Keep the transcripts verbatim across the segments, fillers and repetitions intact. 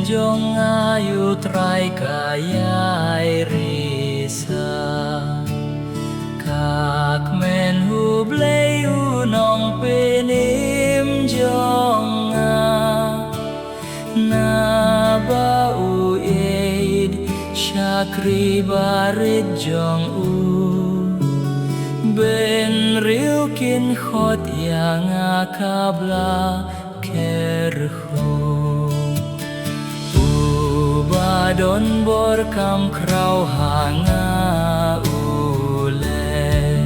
jong nga, ïa U Trai ka ïai risa. Ka kmen U Blei U Nongpynim jong nga, naba u ïeit shakri barit jong u. Bynriew kin khot ïa nga ka bla kyrkhu. Uba don bor kam khraw ha nga u leh.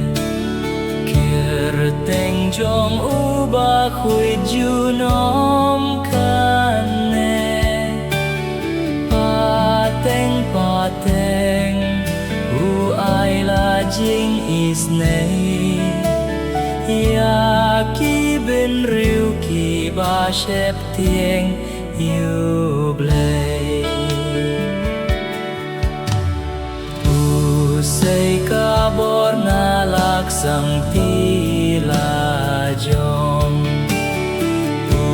Kyrteng jong U Bakhuid junom kane. Pateng pateng u ai la jingisynei ïa ki bynriew kiba sheptieng ïa U Blei. U sei ka bor na la ksangti lajong. U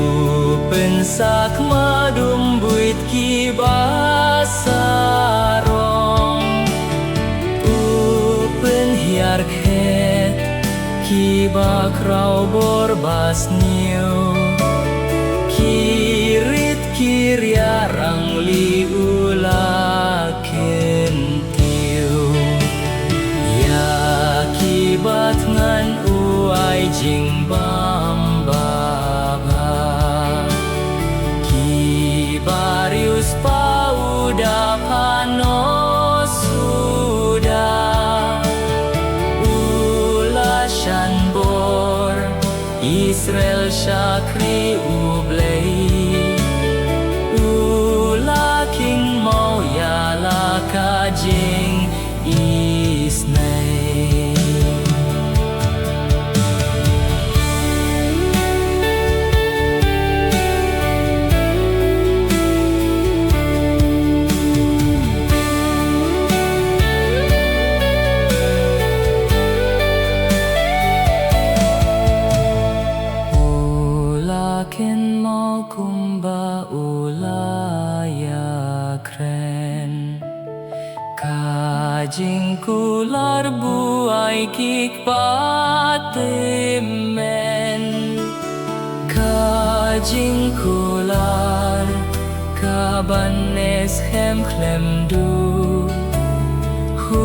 pynsak madum buit kiba sarong. U pynhiar khet kiba khraw bor ba sniew. Ki rit ki ria rangli u la kyntiew. Ïa kiba thngan u ai jingbam babha. Kiba riewspah u da phano suda. U la shan bor Israel shakri U Blei. U la khing maw ïa la ka jingisynei. U la kynmaw kumba u la ïakren. Ka jingkular buaid ki kpa tymmen. Ka jingkular kaban ïaskhem khlem duh. Hu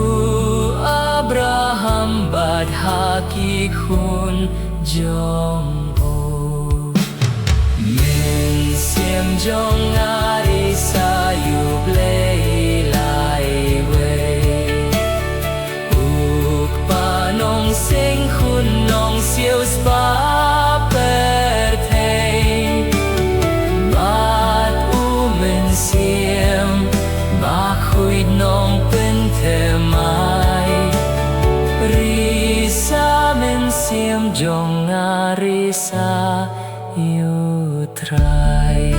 Abraham bad ha ki khun jong u. Mynsiem jong nga risa ïa U Blei laiwei. U Kpa Nongseng Khun Nongsiewspah pyrthei. Bad U Mynsiem Bakhuid Nongpynthymmai. Risa mynsiem jong nga risa ïa U Trai.